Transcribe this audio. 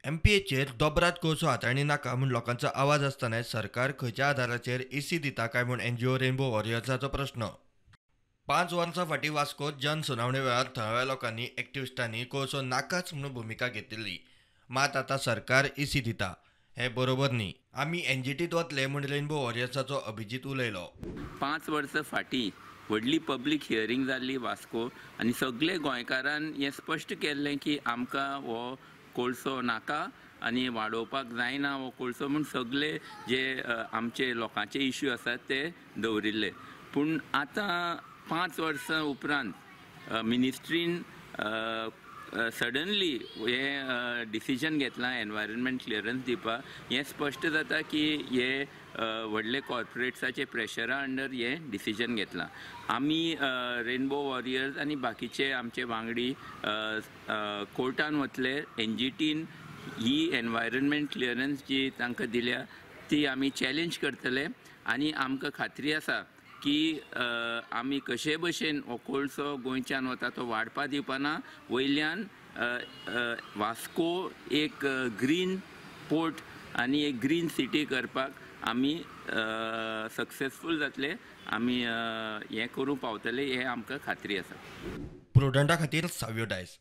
एमपीएचेर दोबरात कोळसो हाताळणी नाका म्हूण लोकांचो आवाज आसतना सरकार खंयच्या आदाराचेर एसी दिता काय म्हूण एनजीओ रेनबो वॉरियर्साचो प्रश्न. 5 वर्सां फाटीं वास्कोत जन सुनावणे वेळार थळाव्या लोकांनी एक्टिविस्टांनी कोळसो नाकाच म्हणून भुमिका घेतिल्ली. मात आतां सरकार एसी दिता हें बरोबर न्ही. आमी एनजीटीत वतले म्हूण रेनबो वॉरियर्साचो अभिजीत उलयलो. 5 वर्सां फाटीं व्हडली पब्लीक हियरींग जाल्ली वास्को आनी सगळे गोंयकारान हें स्पश्ट केल्लें की आमकां हो कोळसो नाका आनी वाडोवपाक जायना हो कोळसो म्हूण सगळे जे आमचे लोकांचे इश्यू आसात ते दवरिल्ले. पूण आतां 5 वर्सां उपरांत मिनिस्ट्रीन सडनली हें डिसिजन घेतलां एनवायरमेंट क्लियरन्स दिवपाक. हें स्पश्ट जाता की हे व्हडले कॉर्पोरेट्साचे प्रेशरा अंडर हें डिसिजन घेतलां. आमी रेनबो वॉरियर्स आनी बाकीचे आमचे वांगडी कोर्टान वतले. एनजीटीन ही एनवायरमेंट क्लियरन्स जी तांकां दिल्या ती आमी चॅलेंज करतले आनी आमकां खात्री आसा की आमी कशे भशेन हो कोळसो गोंयच्यान वता तो वाडपा दिवपाना. वयल्यान वास्को एक ग्रीन पोर्ट आनी एक ग्रीन सिटी करपाक आमी सक्सेसफूल जातले. आमी हें करूंक पावतले हें आमकां खात्री आसा. प्रुडंटा खातीर सावियो डायस.